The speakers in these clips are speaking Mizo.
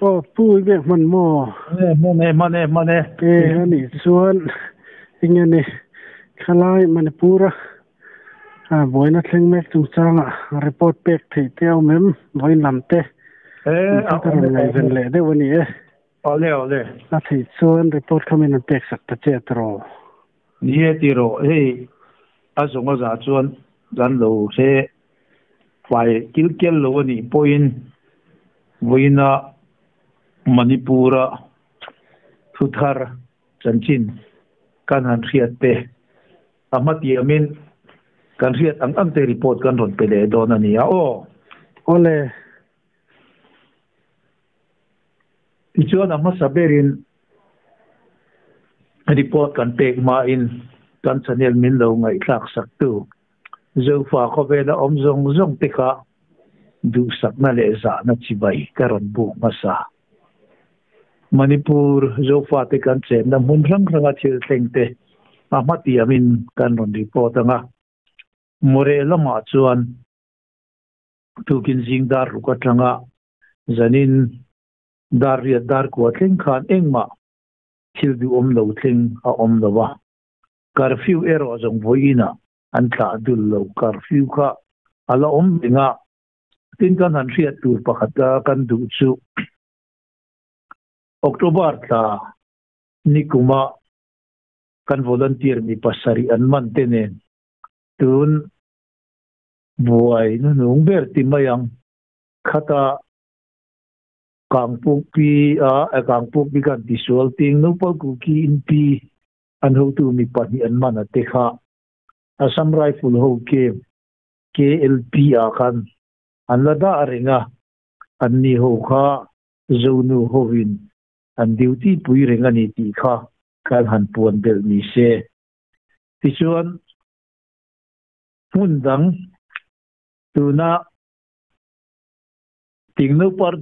Aw pu i biak hman maw? E hman e hman e hman e. E anih chuan enge ni khalai Manipur a buaina thleng mek chungchanga report pek theih te a awm em? Vawiin lam te E tih a kha ka awm rawn e a awm ngaihven e. leh deuh a ni e. Awle awle. A theih chuan report kha min rawn pek sak ta che tiraw? Ni e tiraw hei a zawng a zah chuan kan lo hre fai kil kel lo a nih pawhin vawiina Manipur-a thuthar chanchin kan han hriat te a hmatiamin kan hriat ang ang te report kan rawn pe leh dawn a ni a aw. Awle. Tichuan a hmasa berin report kan pek hmain kan channel min lo ngaihthlak saktu Zofa khawvela awm zawng zawng te kha duhsakna leh zahna chibai ka rawn buk hmasa. Manipur Zofate kan chenna hmun hrang hranga thil thleng te a hmatiamin kan rawn report ang a. Mawreh lamah chuan tukin zing dar ruk atanga zanin dar riat dar kua thleng khan engmah thil duhawm lo thleng a awm lo a. Curfew erawh zawng vawiinah an thlah dul lo. Curfew kha a la awm reng a, tin kan han hriat tur pakhat kan duh chu October thla nikuma kan volunteer mi pasarih an man te nen tun buai hnuhnung ber ti mai ang khata Kangpukpi a Kangpukpi kan tisual ting Nopal Kuki Inpi an hotu mi pahnih an man a te kha Assam Rifle ho camp KLP ah khan an la dah reng a, anni ho kha Zonu hovin an duty pui reng a ni tih kha kan han puan belh ni se. Tichuan hmun dang tuna Tingnopar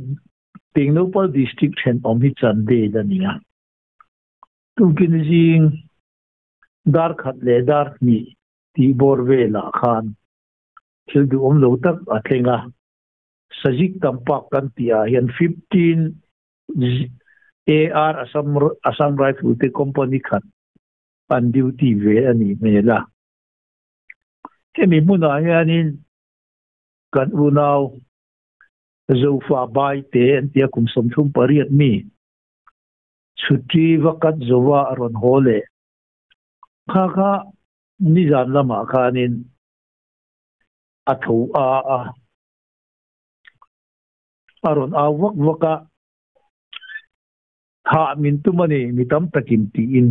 Tingnopal District thenawm hi Chandel a ni a. Tukin zing dar khat leh dar hnih tih bawr velah khan thil duhawm lo tak a thleng a, Sazik Tampak kan tih ah hian 15 AR Assam Assam Rifle te company khat an duty ve a nih hmel a. Hemi hmunah hianin kan unau Zofa Baite an tia kum 38 mi Chhuti va kat zova a rawn haw leh. Kha kha nizan lamah khanin a tho a a, a rawn au vak vak a, Thah min tum a ni, mi tam takin tiin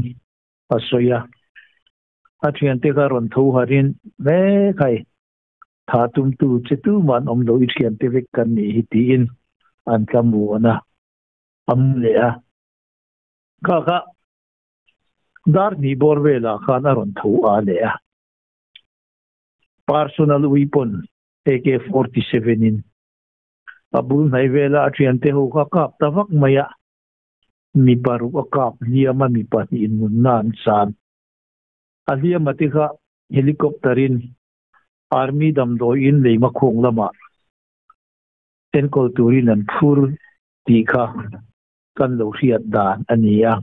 a sawi a. A thiante kha rawn tho harin, Mek hai, thah tumtu che tuman awm lo i thiante vek kan nih hi tiin an tlamuan a. am leh a. Kha kha dar hnih bawr velah khan a rawn tho a leh a. Personal weapon AK-47 in a bul hnai vela a thiante ho kha kap ta vak mai a. Mi paruk a kap hliam a, mi pahnih in nunna an chan. A hliam a te kha helicopter in Army damdawi in leima khawng lamah enkawl turin an phur tih kha kan lo hriat dan a ni a.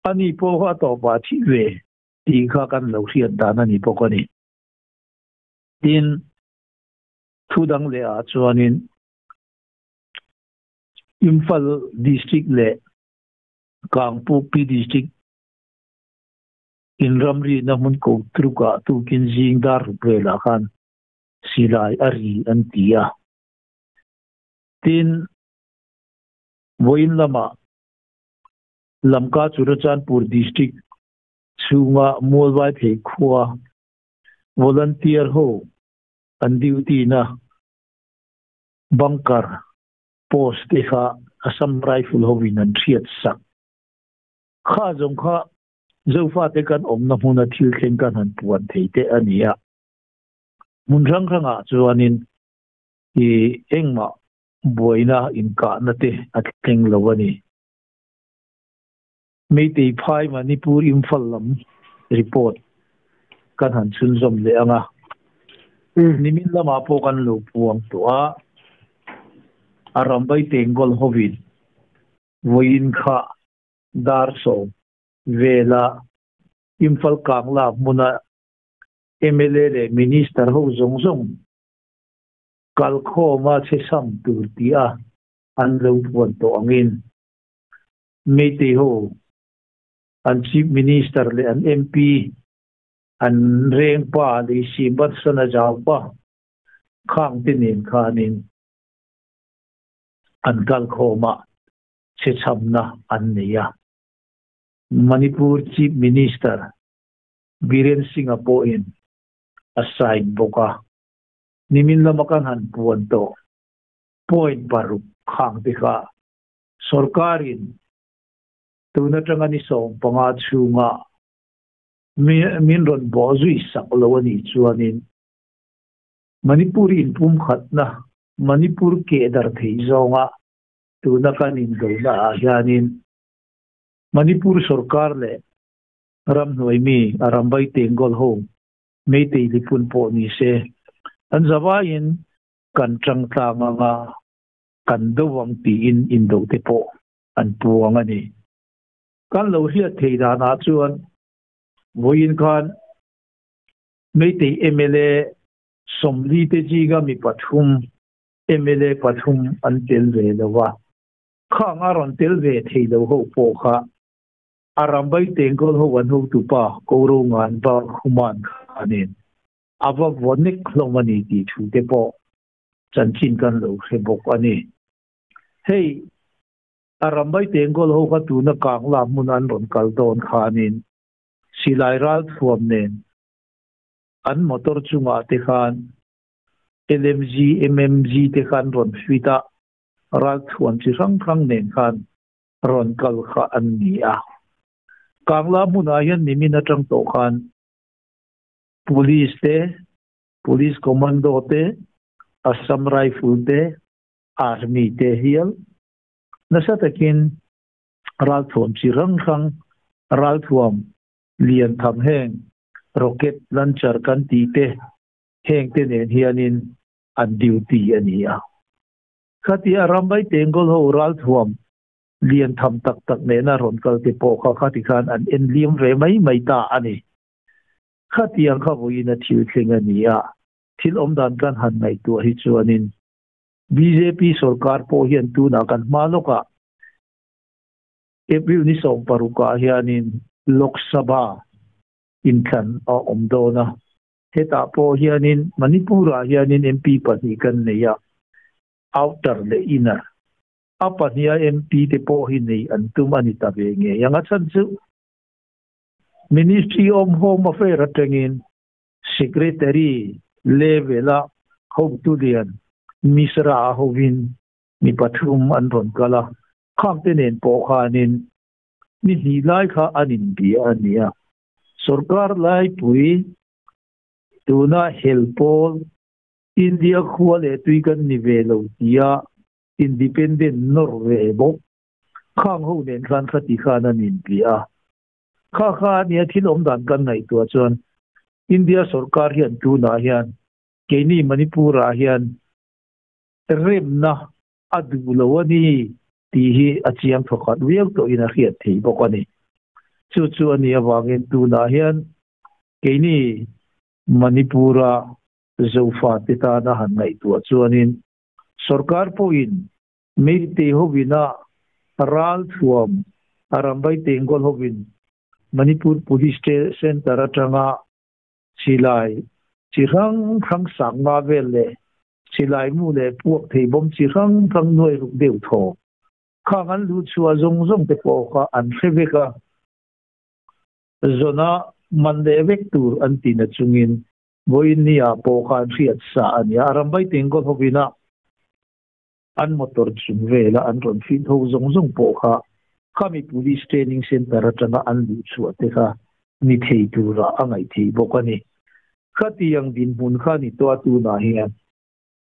Ani pawh kha a tawpah a thih ve tih kha kan lo hriat dan a ni bawk a ni. Tin, thu dang leh ah chuanin Imphal District leh Kangpukpi District inramrihna hmun ko trukah tukin zing dar ruk velah khan silai a ri an ti a. Tin, vawiin lamah Lamka Churachandpur District chhunga Mualvai phei khua volunteer ho an duty na bunker post te kha Assam Rifle hovin an hriat sak. Kha zawng kha Zofate kan awmna hmuna thil thleng kan han puan thei te a ni a. Hmun hrang hrangah chuanin i engmah buaina inkahna te a thleng lo a ni. Meitei phai Manipur Imphal lam report kan han chhunzawm leh ang a, nimin lamah pawh kan lo puang tawh a. Arambai Tengol hovin vawiin kha dar sawm vela Imphal Kangla hmuna mla leh Minister ho zawng zawng kalkhawma che sam tur tih a an lo puan tawh angin Meitei ho an Chief Minister leh an MP an reng pa lei si Batsan a zau pa khang te nen khanin an kalkhawm a chhechhamna an nei a. Manipur Chief Minister Biren Singh-a pawhin a sign bawk a, nimin lama kan han puan tawh point paruk khang te kha sorkarin tun atanga ni 15 chhunga min rawn bawh zui sak lo a nih chuanin Manipur inpumkhatna Manipur keh dar theih zawnga tuna kan indona ah hianin Manipur sorkar leh ramhnuai mi Arambai Tengol ho Meitei lipun pawh ni se an zavaiin kan tang tlang anga kan do ang tiin indo te pawh an puang a ni. Kan lo hriat thei danah chuan vawiin khan Meitei mla 40 te zinga mi pathum mla pathum an tel ve lo a, khang a rawn tel ve thei lo ho pawh kha Arambai Tengol ho an hotupa Koro Nganba Khuman khanin a va vaw nek hlawm a ni tih thu te pawh chanchin kan lo hre bawk a ni. Hei Arambai Tengol ho kha tuna Kangla hmun an rawn kal dawn khanin silai ral thuam nen an motor chungah te khan LMG, MMG te khan rawn fit a, ral thuam chi hrang hrang nen khan rawn kal kha an ni a. Kangla hmunah hian nimin atang tawh khan Police te, Police Commando te, Assam Rifle te, Army te hial nasa takin ral thuam chi hrang hrang, ral thuam lian tham heng rocket launcher kan tih te heng te nen hianin an duty a ni a. Khatia Rambai Tengol ho ral thuam lian tham tak tak nena rawn kal te pawh kha khati khan an en liam ve mai mai ta a ni. Khatiang kha vawiin a thil thleng a ni a, thil awm dan kan han ngaihtuah hi chuanin bjp sorkar pawh hian tunah kan hma lawkah April ni 16 ah hianin Lok Sabha inthlan a awm dawn a, hetah pawh hianin Manipur ah hianin MP pahnih kan nei a, outer leh inner. A pahniha MP te pawh hi nei an tum a ni ta ve ngei ang a chhan chu Ministry of Home Affairs atangin Secretary level a hotu lian Mishra a hovin mi pathum an rawn kal a, khang te nen pawh khanin ni hnih lai kha an inbia a ni a. Sorkar laipui tuna hel pawl India khua leh tui kan ni ve lo tia independent nawr ve bawk khang ho nen khan khati khan an inbia a. Kha kha a nia thil awm dan kan ngaihtuah chuan India sorkar hian tunah hian keini Manipur ah hian remna a duh lo a ni tih hi a chiang thawkhat viau tawhin a hriat theih bawk a ni. Chu chu a nih avangin tunah hian keini Manipur a Zofa te tana han ngaihtuah chuanin sorkar pawhin Meitei hovina ral thuam Arambai Tengol hovin Manipur Police Centre atanga silai chi hrang hrang sang nga vel leh silai mu leh puak thei bawm chi hrang hrang nuai ruk deuh thaw khang an luh chhuah zawng zawng te pawh kha an hre vek a, zawna man leh vek tur an ti na chungin vawiin ni ah pawh khan hriat sa a ni a, Arambai Tengol hovina an motor chung vela an rawn fit ho zawng zawng pawh kha khami Police Training Centre atanga an luh chhuah te kha ni thei tura a ngaih theih bawk a ni. Khatiang dinhmun kha ni tawh a tunah hian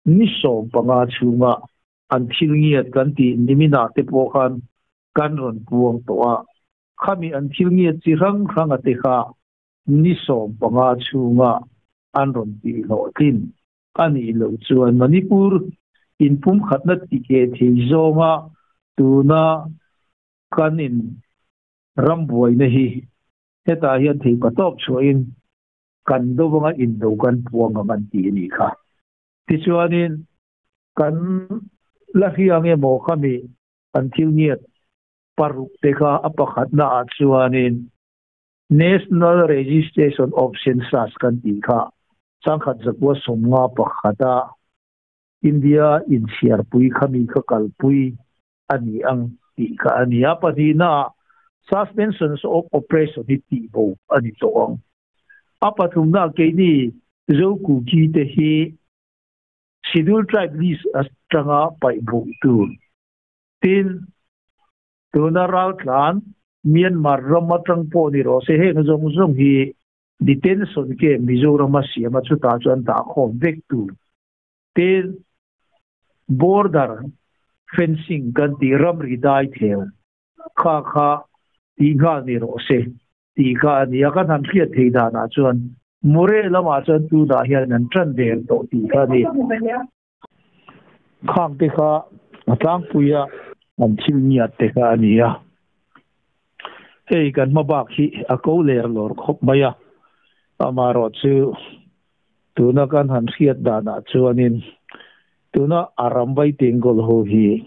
ni 15 chhunga an thil ngiat kan tih niminah te pawh khan kan rawn puang tawh a, khami an thil ngiat chi hrang hrang a te kha ni 15 chhunga an rawn tih hlawhtlin a nih loh chuan Manipur Inpumkhatna tike thei zawnga tuna kan in ram buaina hi hetah hian thei patawp chhuahin kan do anga indo kan puang ang an ti a nih kha. Tichuanin kan la hria nge maw khami an thil ngiat paruk te kha a pakhatna ah chuanin National Registration of Census kan tih kha changkhat zakua sawmnga pakhata India inchhiarpui khami kha kalpui a ni ang tih kha a ni a. Pahnihna ah Suspensions of Oppression hi tihbo a ni tawh ang. A pathumna ah keini Zokuki te hi Scheduled Tribe list atanga paih bo tur. Tin, tuna raltlan Myanmar ram atang pawh ni rawh se heng zawng zawng hi detention camp Mizorama siam a chutah chuan dahkhawm vek tur. Tin, border fencing kan tih ramri dai theu kha kha tih nghal ni rawh se tih kha a ni a. Kan han hriat thei danah chuan Murray lamah chuan tunah hian an tan der tawh tih kha a ni. Khang te kha a tlangpuia an thil ngiat te kha a ni a. Hei kan hma bak hi a ko ler lawr khawp mai a, amaherawh chu tuna kan han hriat danah chuanin tuna a ram vai tengkawl ho hi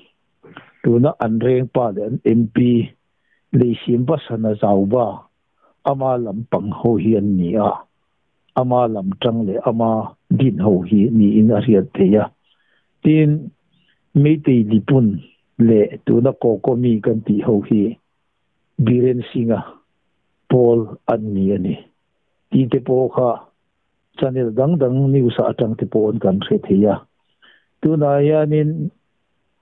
tuna an reng pa leh an MP Leisim Basana Zauba ama lam pang ho hi an ni a, ama lam tang leh ama din ho hi niin a hriat theih a. Tin, Meitei Lipun leh tuna Kawkawmi kan tih ho hi Biren Singh-a pawl an ni a ni tih te pawh kha channel dang dang news ah atang te pawh an kan hre thei a. Tunah hianin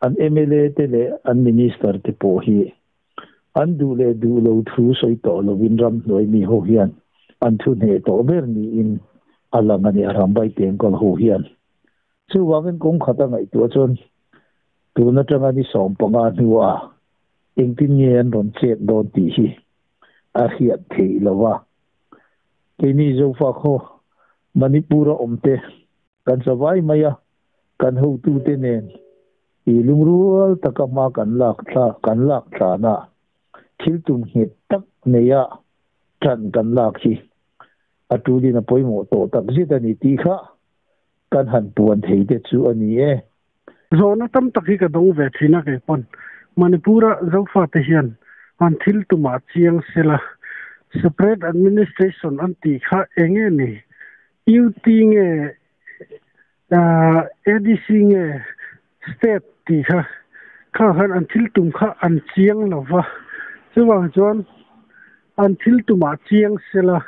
an mla te leh an minister te pawh hi an duh leh duh lo thu sawi tawh lovin ramhnuai mi ho hian an thu hneh tawh ber niin a lang a ni, a rambai tengkawl ho hian. Chuvangin kawng khat a ngaihtuah chuan tun atanga ni 15 hnuah engtin nge an rawn chet dawn tih hi a hriat theih lo va. Keini Zofa khaw Manipur-a awmte kan savai mai a, kan hotute nen i lungrual taka hma kan lak thla kan lak thlana thil tum nghet tak neia tan kan lak hi a tulin a pawimawh tawh tak zet a ni tih kha kan han puan thei te chu a ni e. Zawhna tam tak hi ka dawng ve thin a kei pawn Manipur-a Zofate hian an thil tumah chiang sela Separate Administration an tih kha eng nge ni? UT nge ADC nge State tih kha kha khan an thil tum kha an chiang lo va, chuvang chuan an thil tumah chiang sela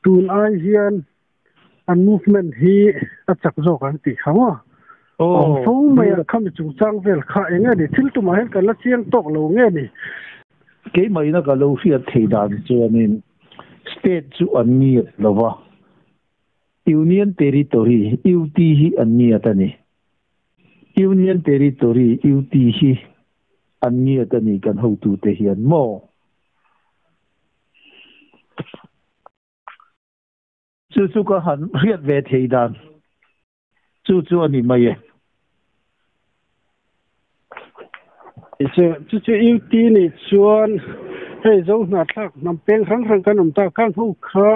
tun ai hian an movement hi a chak zawk an tih kha maw? Awm fo mai a, khami chungchang vel kha eng nge ni? Thil tumah hian kan la chiang tawk lo nge ni? Keimahina ka lo hriat theih dan chuanin state chu an ngiat lo va, Union Territory, UT, hi an ngiat a ni. Union Territory, UT, hi an ngiat a ni kan hotute hian maw? Chu chu ka han hriat ve thei dan chu chu a ni mai e. Chu chu chu UT nih chuan hei zo hnahthlak hnam peng hrang hrang kan awm ta khang ho kha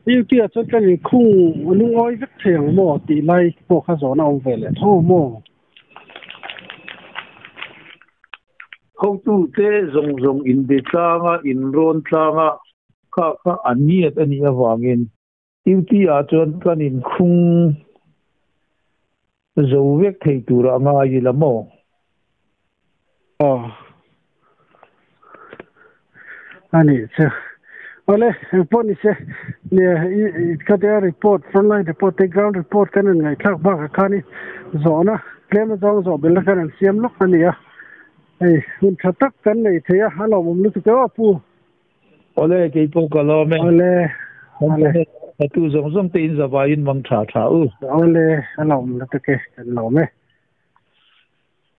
UT ah chuan kan inkhung lungawi vek thei ang maw tih lai pawh kha zawhna awm ve leh tho maw? Hotute zawng zawng inbe tlanga inrawn tlanga Kha kha an ngiat a nih avangin UT ah chuan kan inkhung zo vek thei tur a ngai ila maw? Aw. A nih chu. Awle, engpawh ni se, khatia report, frontline report te ground report kan han ngaihthlak bakah khan i zawhna tlem azawng zawh belhna khan an siam lawk a ni a. Hei, hun tha tak kan nei thei a, a lawmawm lutuk e aw Pu. Awle, kei pawh ka lawm e. Awle, awle. Hatu zawng zawng te in zavaiin mang tha tha u. Awle, a lawm lutuk e, kan lawm e.